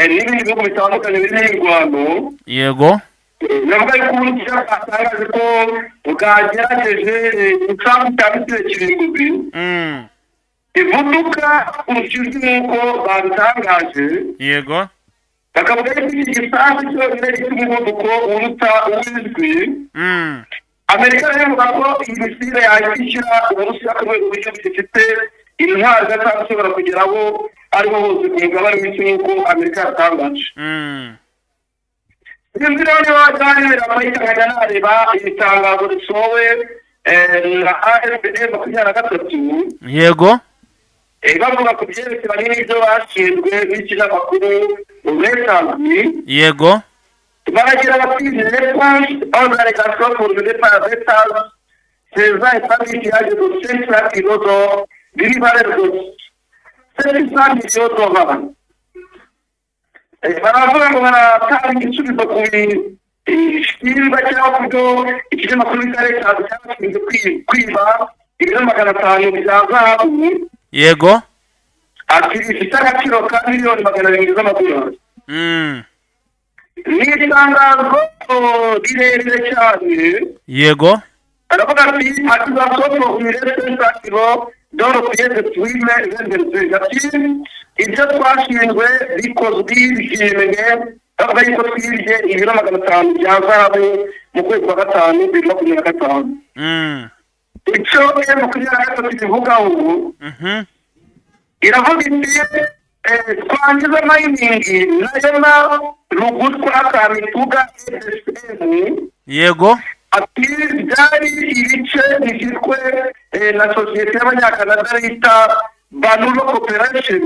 n'ibindi bihugu bitandukanye birimo imirwano. Navuga yuko Uburusiya bwatangaje ko bwagerageje igisambu cya missile kirimbuzi ivuduka kurusha ijwi nk'uko babitangaje. Bakavuga yuko iki gisambu cyonyine gifite umuvuduko uruta uw'ijwi. Amerika rero ivuga ko iyi missile yahita ishyira Uburusiya ku rwego rw'igihugu gifite intwari idasanzwe ishobora kugeraho ariho hose ku mugabane w'isi, nk'uko Amerika yatangaje. Sinzi rero niba wajya amahita nkajya nareba iri tangazo risohowe na AFD 23, bavuga ku byerekeranye n'ibyo bashinzwe n'ikinyamakuru Reuters. Baragira bati: "Réponse aux allégations formulées par Reuters faisant état d'un pillage de 500 kilos d'or d'une valeur de 700 millions de dollars." Baravuga ngo baratanga igisubizo ku bishinzwe cyangwa ku byo ikinyamakuru bita Reuters cyabashinze kwiba ibiro 500 bya zahabu, ati bifite agaciro ka miliyoni 700 z'amadolari. Ni itangazo rirerire cyane. Aravuga ati: "Accusation formulée 500 kilos d'or pièce tuime venderze." Ati ibyo twashinzwe bikozwe bishimwe, bavuga yuko twibye ibiro 500 bya zahabu mu kwezi kwa gatanu 2025. Icyo M23 bivugaho, iravuga iti Twangiza Mining nayo na Rugutwa Kamituga SSM, ati byari ibice bifitwe na sosiyete y'Abanyakanada bita Banulo Corporation,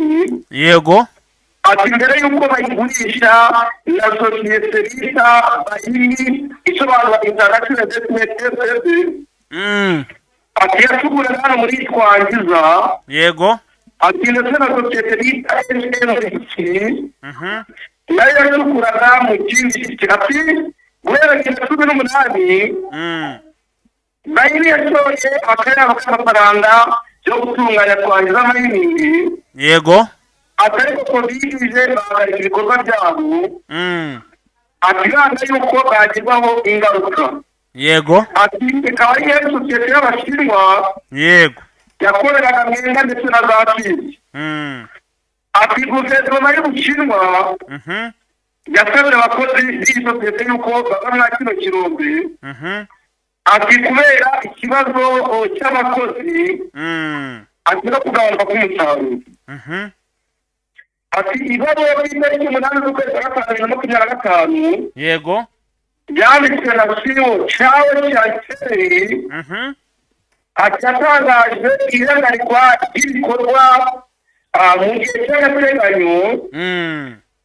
ati mbere y'uko bayigurisha na sosiyete bita Bayini, isobanura International Investment SSD, ati yacukuraga hano muri Twangiza, ati ndetse na sosiyete bita SMC nayo yacukuraga mu kindi gice. Ati guhera 2018, Bayini yashoye akayabo k'amafaranga yo gutunganya Twangiza Mining, ati ariko Covid ije bahagarika ibikorwa byabo, ati banga yuko bagirwaho ingaruka. Ati ikaba ari iyo sosiyete y'Abashinwa yakoreraga Mwenga ndetse na za Fizi. Ati guverinoma y'Ubushinwa yasabye abakozi b'iyi sosiyete yuko bava mwa kino kirombe, ati kubera ikibazo cy'abakozi, ati no kugabanuka k'umusaruro. Ati ibaruwa y'itariki 8 z'ukwezi kwa gatanu 2025 yanditswe na CEO Cawe Cyakeri, ati yatangaje ihagarikwa ry'ibikorwa mu gihe cy'agateganyo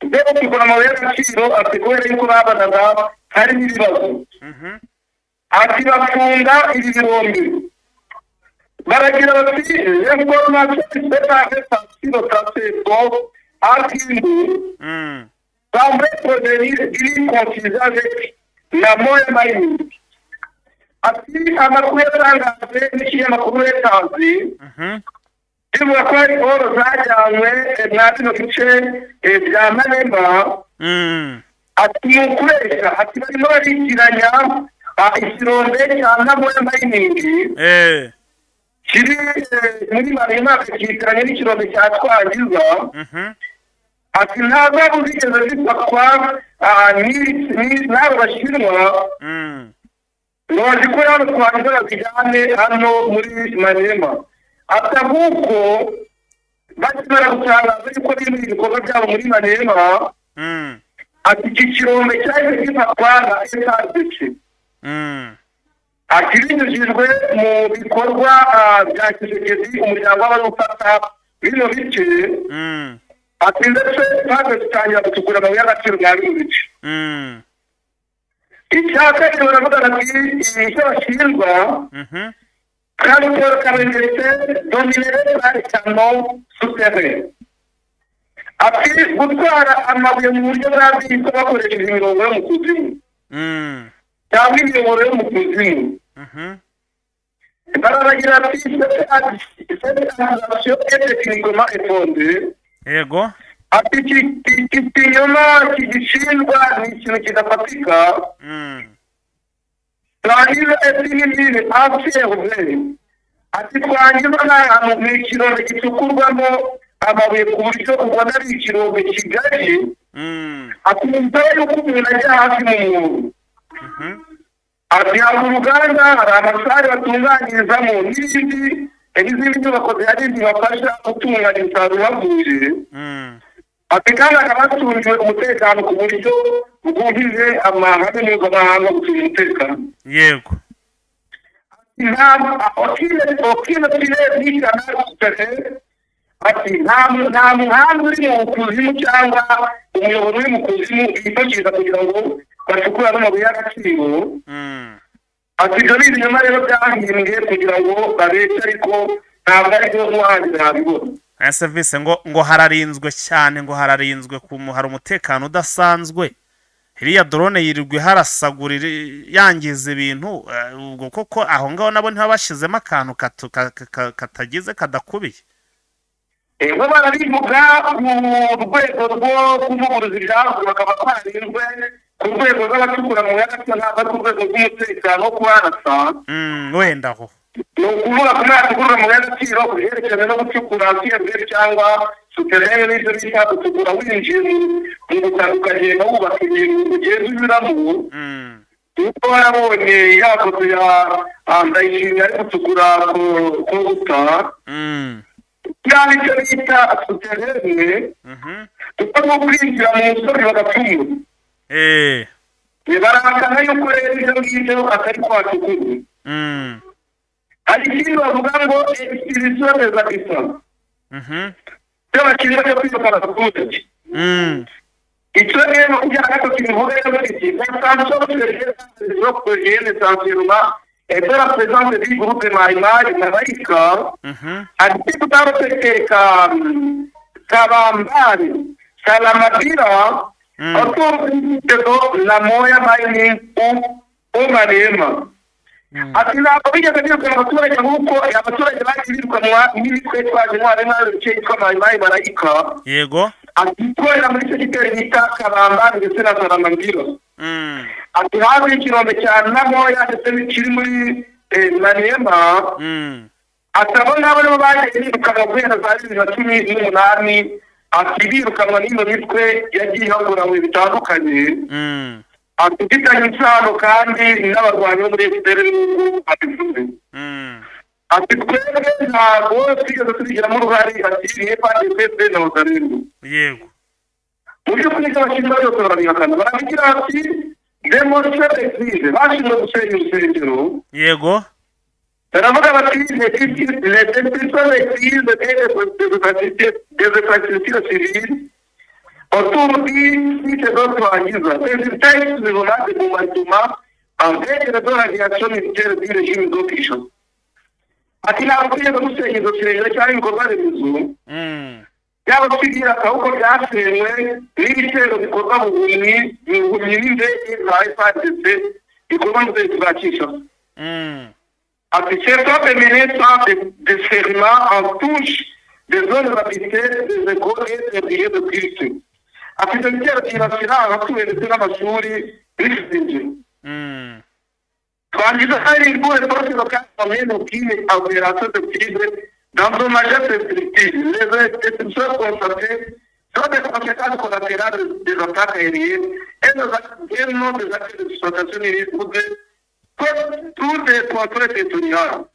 byo gucukura amabuye y'agaciro, ati kubera yuko babonaga harimo ibibazo. Ati bafunga ibi birombe, baragira bati l'information sur le Akindu semble provenir d'une confusion avec Namoya Mining. Ati amakuru yatangajwe n'ikinyamakuru Reuters bivuga ko hari or zajyanywe mwa bino bice bya Maniema, ati ni ukubeshya, ati barimo baritiranya ikirombe cya Namoya Mining kiri muri Maniema, bakakitiranya n'ikirombe cya Twangiza. Ati nta zahabu zigeze zifatwa n'abo Bashinwa ngo bazikure hano Twangiza bazijyane hano muri Maniema. Ati ahubwo bakimara gutangaza yuko biri muri ibikorwa byabo muri Maniema, ati iki kirombe cyahise gifatwa na FARDC, ati binyujijwe mu bikorwa bya Tshisekedi, umuryango w'abari gufata bino bice, ati ndetse twaje dutangira gucukura amabuye y'agaciro mwa bino bice. Icya kabiri baravuga bati icyo bashinjwa, transport clandestin de minerais par canaux souterrains, ati gutwara amabuye mu buryo bwa bwite bakoresheje imirongo yo mu kuzimu cyangwa imiyoboro yo mu kuzimu. Barabagira ati cette accusation est techniquement infondée. Ati iki kinyoma kigishinjwa ni ikintu kidafatika. Twangiza est une mine à ciel ouvert. Ati Twangiza ni ahantu ni ikirombe gicukurwamo amabuye ku buryo ubona ari ikirombe kigari, ati bisaba yuko umuntu ajya hasi mu mwobo. Ati hari uruganda, hari amasare batunganyirizamo n'ibindi n'izindi nyubako zihari zibafasha gutunganya umusaruro wavuye. Ati kandi hakaba hacungiwe umutekano ku buryo bwujuje amahame mpuzamahanga yo gucunga umutekano. Nta aucune tunnel ni canal souterrain. Ati nta muhanda uri mu kuzimu cyangwa umuyoboro uri mu kuzimu bifashisha kugira ngo bacukure ano mabuye y'agaciro. Ati ibyo ni ibinyoma rero byahimbwe kugira ngo babeshye, ariko ntabwo ari byo, n'uwahageze yabibona. Aya serivisi ngo hararinzwe cyane, ngo hararinzwe hari umutekano udasanzwe. Iriya drone yirirwa iharasagura, yangiza ibintu. Ubwo koko aho ngaho nabo ntibabashyizemo akantu katagize kadakubiye? Bo barabivuga mu rwego rwo kuvuguruza ibyavuzwe, bakaba barinzwe ku rwego rw'abacukura mu y'agaciro, ntabwo ari ku rwego rw'umutekano wo kubarasa. Wenda aho. Ni ukuvuga ku mwaka mu y'agaciro ku byerekeranye no gucukura siyemberi cyangwa souterrain, n'ibyo bita gucukura winjiye mu butaka, ukagenda wubaka ibintu ugenda unyuramo. Kuko yarabonye ya foto ya Ndayishimiye ari gucukura ku buta, cyangwa icyo bita souterrain, kuko no kwinjira mu musozi bagacumura. Barahakana yuko rero ibyo ngibyo atari kwacukurwa. Hari ikindi bavuga ngo ibisore bisa byo bakiri byo kwirukana abaturage. Icyo rero kugira ngo kibivuga rero iki: "L'attention provient essentiellement et de la présence du groupe Maï-Maï Malaika ati kutaroteke ka Kabambari Salamabila autour de la Moya Mining au Maniema." Ati ntabwo bigeze birukana abaturage nk'uko abaturage bagiye birukanwa n'imitwe itwaje intwaro nk'ayo yitwa Mayi-Mayi Marayika. Ati ikorera muri segiteri bita Kabamba ndetse na Salamabila. Ati hafi y'ikirombe cya Namoya ndetse kiri muri Maniema. Ati abo ngabo nibo bagiye birukanwa guhera za 2018. Ati birukanwa n'ino mitwe yagiye ihagura mu bihe bitandukanye. Ati ifitanye isano kandi n'abarwanyi bo muri FPR n'ubu abivuze. Ati twebwe ntabwo twigeze tubigiramo uruhare, ati ni FARDC na Wazalendo. Mu by'ukuri ibyo bashinjwa byose barabihakana. Barabigira ati démolition d'église, bashinzwe gusenya urusengero. Baravuga bati les destructions d'église et des infrastructures civiles autour du site de Twangiza résultat exclusivement de bombardements avec de l'aviation militaire du régime de Kinshasa. Ati ntabwo twigeze dusenya izo nsengero cyangwa ibikorwa remezo byaba twigira, ahubwo byasenywe n'ibitero bikorwa mu buhumyi n'indege za FARDC bikorwa mu butegetsi bwa Kinshasa. Ati cette frappe menée sans discernement en touche des zones habitées, des écoles et des lieux de culte. Ati ibyo bitero byibasira abatuye ndetse n'amashuri n'insengero. Twangiza hari pour force locale mène aucune opération de cible d'endommagement destructive. Les destructions constatées sont des conséquences collatérales des attaques aériennes et non des actes d'exploitation minière ou de tout des contrôles territoriaux.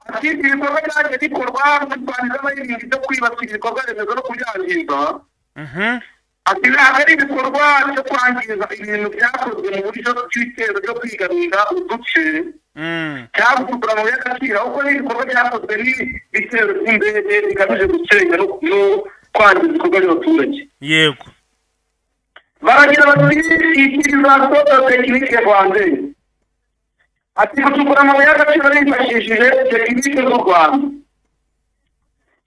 Ati ibikorwa byagiye bikorwa mu Rwanda n'ibindi byo kwibasira ibikorwa remezo no kubyangiza, ati ntabwo ari ibikorwa byo kwangiza ibintu byakozwe mu buryo bw'ibitero byo kwigarurira uduce cyangwa kugura amabuye y'agaciro, ahubwo ni ibikorwa byakozwe n'ibitero by'indege bigamije gusenya no kwangiza ibikorwa by'abaturage. Baragira bati utilisation de technique rwandaise. Ati gucukura amabuye y'agaciro bifashishije tekinike z'u Rwanda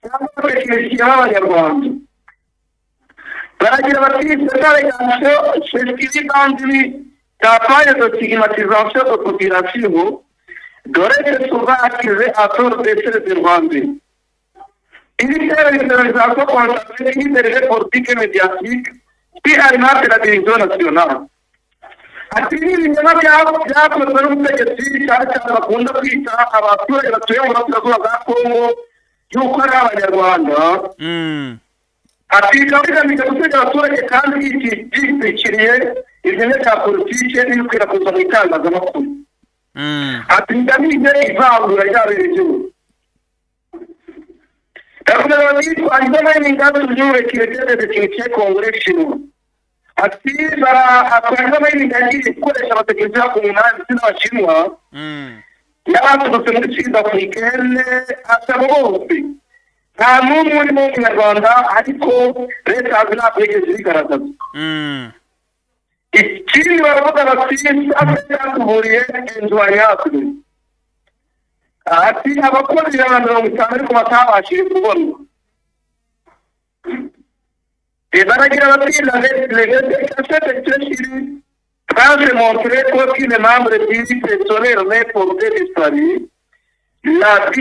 cyangwa tekinisiye b'Abanyarwanda. Baragira bati cette allégation s'inscrit dans une campagne de stigmatisation de population dore que souvent accusée à tort d'être des Rwandais. Une généralisation constatée une dérive politique et médiatique qui alimente la division nationale. Ati ni ibinyoma byakozwe n'ubutegetsi, cyane cyane bakunda kwita abaturage batuye mu burasirazuba bwa Kongo y'uko ari Abanyarwanda. Ati bikaba bigamije gusenya abaturage kandi byitwikiriye ibinyoma bya politike n'ibikwirakwizwa mu itangazamakuru. Ati bigamije ivangura ry'abenegihugu. Yakomeje bati Twangiza Mining a toujours recruté des techniciens congolais, chinois. Ati Twangiza Mining yagiye gukoresha abatekinisiye b'Abakongomani ndetse n'Abashinwa y'abaturutse muri Sud Africaine. Asaba bose nta n'umwe urimo w'Umunyarwanda, ariko leta ntabwo yigeze ibigaragaza. Ikindi baravuga bati sase yatuburiye inzu yatwe. Ati abakozi 150 ariko batabashije kubona. Baragira bati les Tranche montrer qu'aucune membre du personnel n'est porté disparu. La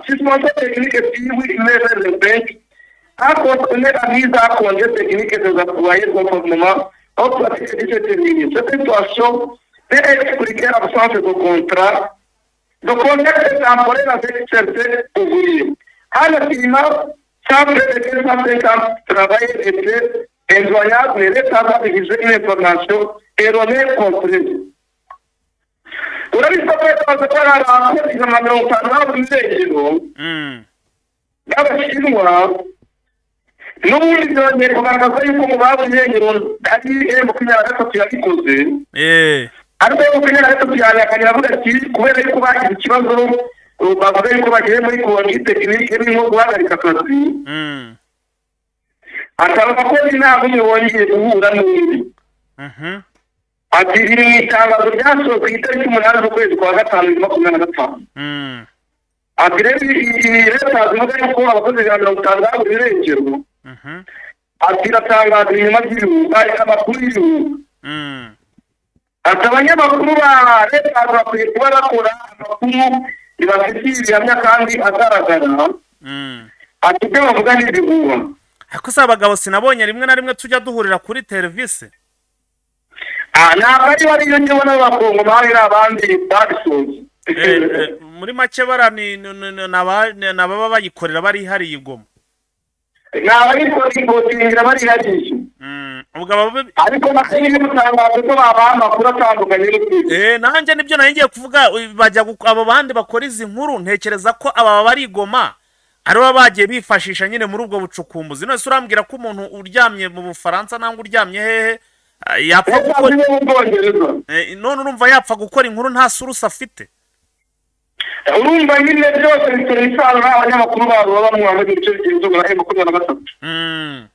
suspension technique du 8 mai 2025 a concerné la mise à congé technique des employés conformément aux pratiques de cette ligne. Cette situation peut expliquer l'absence de contrat de contacts temporaires avec certains ouvriers. À l'estimant, sans près de 250 travailleurs étaient injoignables et l'État a diffusé une information erronée comprise. Urabizi ko twese ko hari abakozi 150 baba irengero b'Abashinwa. N'ubundi byongeye kugaragaza yuko mu baba irengero ari M23 yabikoze. Ariko M23 yabihakanye, avuga ati kubera yuko bagize ikibazo, bavuga yuko bagiye muri congé technique, birimo guhagarika akazi, ati abakozi ntabwo umwe wongeye guhura n'undi. Ati riri mu itangazo ryasohotse ku itariki 8 z'ukwezi kwa gatanu 2025. Ati rero iyi leta zivuga yuko abakozi 150 baburiwe irengero, ati iratangaza ibinyoma by'ibihuha, amakuru y'ibihuha. Ati abanyamakuru ba leta bakwiye kuba bakora amakuru bafitiye ibihamya kandi agaragara. Ati ibyo bavuga ni ibihuha. Ariko si abagabo sinabonye rimwe na rimwe tujya duhurira kuri serivisi? Ah, ntabwo ari bariyo, njyewe n'Abakongomani n'abandi babisoje. Muri make bara ni ababa bayikorera bari hariya i Goma. Ni abayikotingira bari hariya. Ubwo aba Ariko nako nyine mutangaje ko babaha amakuru atandukanye n'ukuri. Nanjye nibyo nari ngiye kuvuga, bajya abo bandi bakora izi nkuru, ntekereza ko aba bari i Goma ari bo bagiye bifashisha nyine muri ubwo bucukumbuzi. None se urambwira ko umuntu uryamye mu Bufaransa nangwa uryamye hehe, yapfa Leta gukora zimwe mu Bwongereza. None urumva yapfa gukora inkuru nta source afite? Urumva nyine byose bitera isano n'abanyamakuru babo baba mu bice bigenzurwa na M23.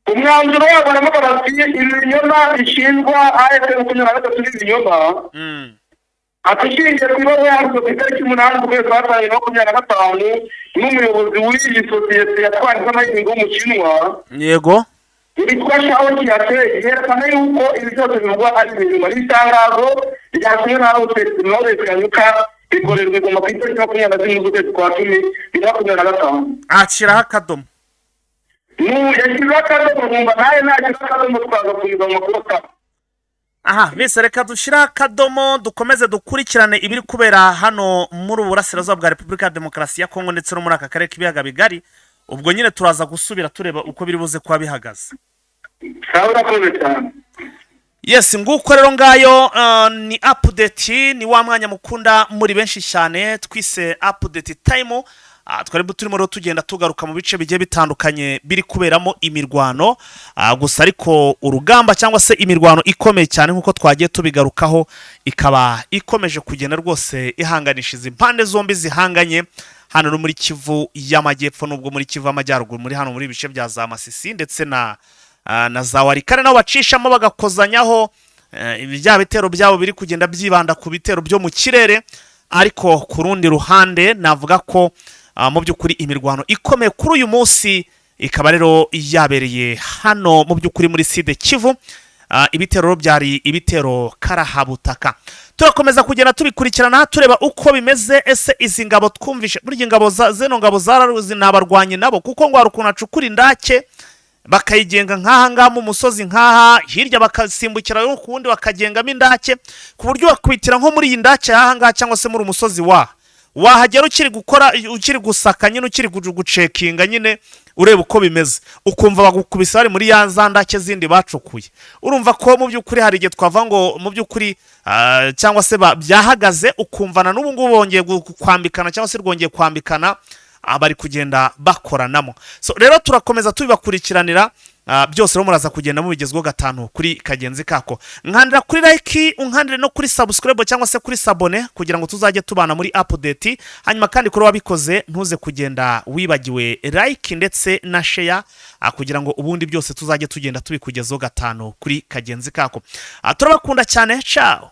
Umwanzuro wabo baravuga bati ibinyoma bishinjwa AFC 23 n'ibinyoma. Ati ushingiye ku ibaruwa yanditswe ku itariki 8 z'ukwezi kwa gatanu 2025 n'umuyobozi w'iyi sosiyete yatwaye z'amahingo w'Umushinwa witwa Shaho Kiyate, yerekana yuko ibi byose bivugwa ari ibinyoma. Iri tangazo ryasinywe na Knowless Kanyuka, rikorerwa i Goma ku itariki 24 z'ukwezi kwa cumi 2025. Ashyiraho akadomo. Yashyizeho akadomo, numva nawe nashyiraho akadomo twagakomeza mu makuru ataha. Aha bise reka dushyiraho akadomo, dukomeze dukurikirane ibiri kubera hano muri ubu burasirazuba bwa Repubulika ya Demokarasi ya Kongo ndetse no muri aka karere k'ibiyaga bigari. Ubwo nyine turaza gusubira tureba uko biri buze kuba bihagaze. Sawa, urakoze cyane. Yes, nguko rero ngayo, ni update, ni wa mwanya mukunda muri benshi cyane twise update time. Twari turimo rero tugenda tugaruka mu bice bigiye bitandukanye biri kuberamo imirwano. Gusa ariko urugamba cyangwa se imirwano ikomeye cyane nk'uko twagiye tubigarukaho ikaba ikomeje kugenda rwose ihanganisha impande zombi zihanganye hano no muri Kivu y'Amajyepfo, nubwo muri Kivu y'Amajyaruguru, muri hano muri ibice bya za Masisi ndetse na za Walikale nabo bacishamo bagakozanyaho, bya bitero byabo biri kugenda byibanda ku bitero byo mu kirere. Ariko ku rundi ruhande navuga ko mu by'ukuri imirwano ikomeye kuri uyu munsi ikaba rero yabereye hano mu by'ukuri muri Sud Kivu. Ibitero rero byari ibitero karahabutaka. Turakomeza kugenda tubikurikirana, tureba uko bimeze. Ese izi ngabo twumvishe, burya ingabo zino ngabo zararuzi ni abarwanyi nabo, kuko ngo hari ukuntu hacukura indake bakayigenga nk'aha ngaha mu musozi, nk'aha hirya bakasimbukira yo ku wundi bakagengamo indake, ku buryo bakwitira nko muri iyi ndake y'aha ngaha cyangwa se muri umusozi wa wahagera ukiri gukora, ukiri gusaka nyine, ukiri gucekinga nyine ureba uko bimeze, ukumva bagukubise bari muri ya za ndake zindi bacukuye. Urumva ko mu by'ukuri hari igihe twavuga ngo mu by'ukuri cyangwa se byahagaze, ukumva na n'ubu ngubu bongeye kwambikana cyangwa se rwongeye kwambikana, bari kugenda bakoranamo. So rero turakomeza tubibakurikiranira byose rero, muraza kugenda mubigezweho gatanu kuri kagenzi kako. Nkandira kuri like, unkandire no kuri subscribe cyangwa se kuri s'abonner kugira ngo tuzajye tubana muri update. Hanyuma kandi kuri wabikoze ntuze kugenda wibagiwe like ndetse na share, kugira ngo ubundi byose tuzajye tugenda tubikugezaho gatanu kuri kagenzi kako. Turabakunda cyane, ciao.